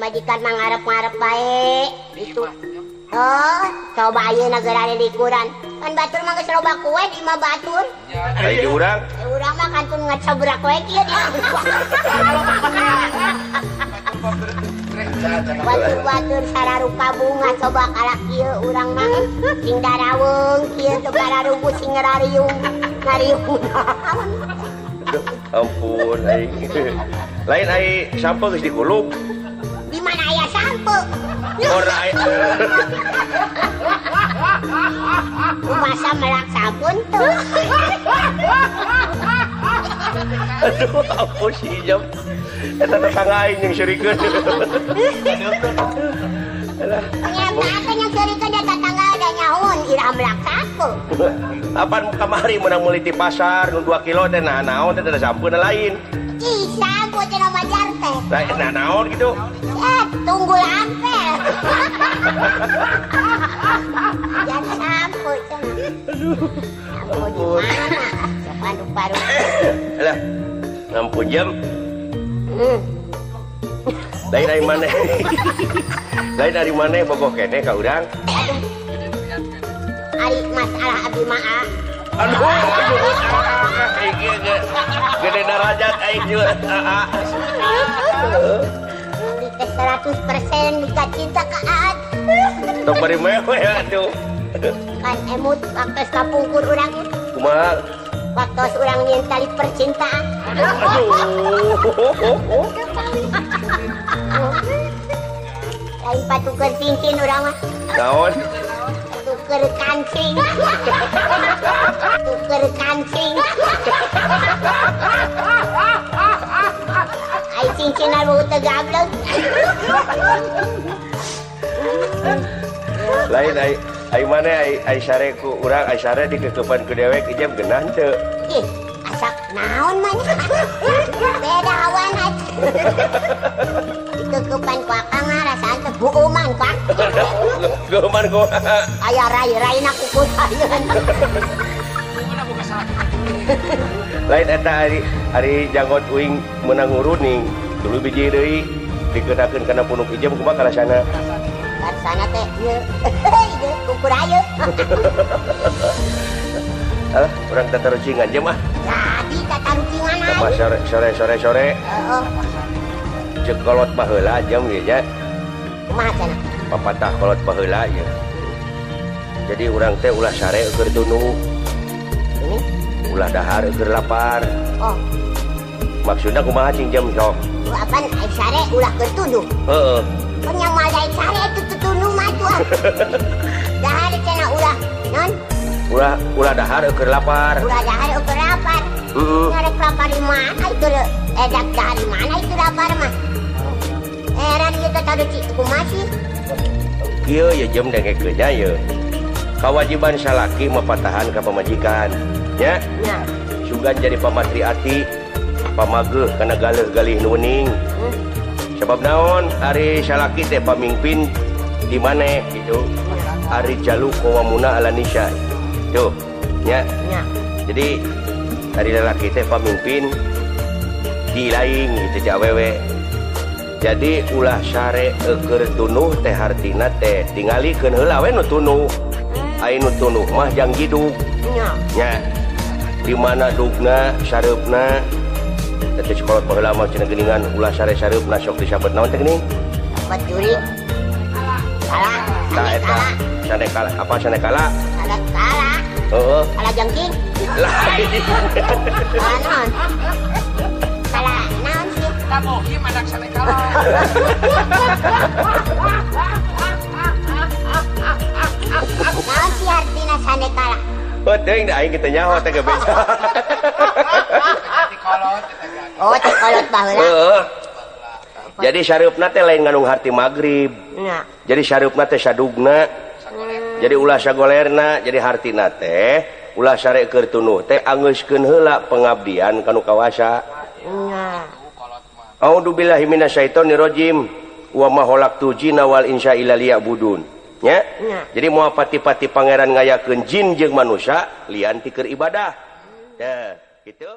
Pamajikan mah ngarep-ngarep bae gitu. Oh, coba ayeuna geura likuran. Kan batur mah geus loba kue di imah batur. Ai di urang? Di urang mah kantun ngacabrak we kieu di. Batur-batur sararupa bunga coba kalah kieu urang mah sing daraweung kieu teu bararubu sing ngariung. Ngariung. Aduh, ampun aing. Lain ai sampo geus dikulub. Di mana aya sampo? Ora aya. Masa melak sabun tuh. Aduh, ampun si Ijam. Eta tetangga aing yang syurikeun. Alah. Nyata yang syurikeun da tetangga da nyahoon ira melak sampo. Apaan kamari menang meuli ti pasar nu 2 kilo teh nah naon teh da sampo lain. Ih, sampo teh majar teh. Nah naon gitu. Tunggu lampel. Jangan sampo cenah. Aduh. Sampo di mana? Coba paru. Alah. Ngampu jam. Lain dari mana? Lain dari mana bogoh keneh ka urang? Ari masalah abdi mah. Aduh, gede darajat aing juga. Abdi teh 100% mika cinta ka Aat. Tong bari meweh atuh. Kan emut waktu kapungkur urang. Kumaha? Waktu urang nyeun tali percintaan. Aduh. Lain patuker cincin urang mah. Naon? Tuker kancing. Tuker kancing. Ai cincin anu teu gablek. Lain ai ai maneh ai ai sare ku urang ai sare dikekepan ku dewek ijam geunah teu. Ih, asak naon mah nya. Beda hawana. Dikekepan ku akang rasaan teh buuman ku. Buuman ku. Aya rai-raina kukusayeun. Lain eta ari ari janggot uing meunang nguruning tuluy biji deui dikenakeun kana punuk ijem kumaha karasana? Karasana teh ieu. Ieu kukur ayeuna. Alah, urang tatarucingan jem ah. Jadi tatarucingan aja. Sore sore sore sore. Heeh. Ceuk kolot baheula jem ieu nya. Kumaha cenah? Papatah kolot baheula ieu. Jadi urang teh ulah sare keur tunduh. Ulah dahar keur lapar. Oh. Maksudna kumaha cing jam sok? Apaan ai sare ulah keur tunduh? Heeh. Kan yang moal ai sare itu tunduh mah tuh. Dahar cenah ulah non? Ulah ulah dahar keur lapar. Ulah dahar keur lapar. Heeh. Ngarek lapar di mana itu? Dak dahar di mana itu lapar mah? Heran ieu teh tadi kumaha sih? Kieu ye jam dengekeun nya ye. Kawajiban salaki mapatahan ka pamajikan. Ya? Ya. Sugan jadi pamatri ati, pamageuh kana galeuh-galih nu wening. Sebab naon ari salaki teh pamimpin di maneh gitu. Ari jalu qawamuna ala nisa. Tuh, nya. Ya. Jadi ari lalaki teh pamimpin di lain gitu ti awewe. Jadi ulah sare keur tunuh teh hartina teh tingalikeun heula we nu tunuh. Ai nu tunuh mah jang jidug. Nya. Di mana dugna sareupna teh sekolah baheula mah cenah geuningan ulah sare sareupna sok disabet naon teh geuning? Sabet juri. Kala. Tah eta. Sane kala apa sane kala? Sane kala. Heeh. Kala jengking. Lain. Kala naon? Kala naon sih? Tabohim anak sane kala. Naon sih artina sane kala? Oh, teuing da aing kitu nyaho teh ge beja. Oh, teh kolot baheula. Heeh. Jadi sareupna teh lain ngandung harti magrib. Nya. Jadi sareupna teh sadugna. Jadi ulah sagolerna, jadi hartina teh ulah sare keur tunuh teh angeuskeun heula pengabdian ka nu kawasa. Nya. A'udzubillahi minasyaitonirrajim. Wa ma khalaqtu jinna wal insa illa liya'budun. Nya? Ya. Jadi moal pati-pati pangeran ngayakeun jin jeung manusia lian ti keur ibadah. Tah, kitu.